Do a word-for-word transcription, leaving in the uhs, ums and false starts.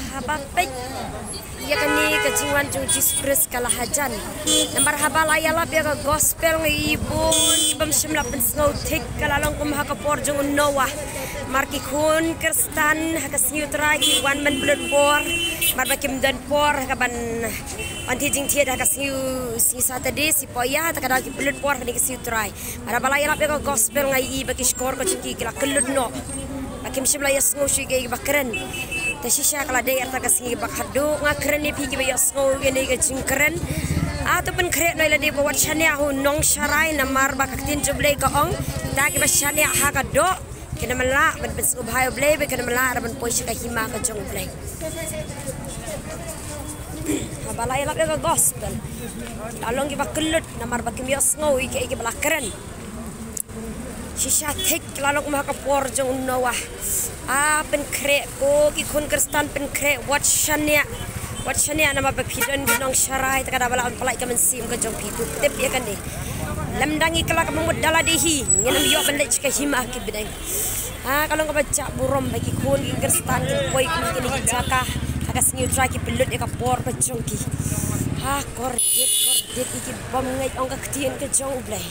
Haba peit ïa kane ka jingwan jong u Jisu Khrist ka la hajan. Namar haba la ïalap ïa ka gospel ngi i bun bym shym la pynsngew thik, ka la long kum ha ka por jong u Noah. Namar ki khun Khristan ha ka sngi u Trai ki wan ban pynlut por. Namar ba kim don por ha kaban wan thied jingthied ha ka sngi u, sngi Saturday, sngi Poh Ïa, te ka daw ki pynlut por ha kane ka sngi u Trai. Haba la ïalap ïa ka gospel nga i ba ki shkor ka jong ki ki la kyllut noh. Ba kim shym la ïohsngew shuh ïa kiba kren. Te shisha ka la dei arta ka sngi ba haduh nga kren ïa phi kiba ïohsngew ïa kane ka jingkren. Ah, to pynkhreh noh ïa lade ba wat shaniah ha u nongsharai namar ba ka ktien jong u Blei ka ong, kita kiba shaniah ha ka doh kin ym lah ban pynsngewbha ïa u Blei, bad kin ym lah ruh ban poi sha ka hima ka jong u Blei. Haba la ïalap ïa ka gospel, la long kiba kyllut namar ba kim ïohsngew ïa kiei kiba la kren. Shisha thik la long kum ha ka por jong u Noah. Ah, pynkhreh ko ki khun Khristan, pynkhreh, wat shaniah. Wat shaniah namar ba phi don ki nongsharai, te ka daw ba la wan pyllait ka mynsiem ka jong phi, to tip ïa kane. Lymda ngi kylla kaba mut da lade hi, ngin ym ïoh ban leit sha ka hima ki bneng. Ha, ka long kaba jah burom ba ki khun ki Khristan ki poi kum kine ki jaka ha ka sngi u Trai, ki pynlut ïa ka por ka jong ki. Ha, kordit kordit ïa ki bym ngeit ong ka ktien ka jong u Blei.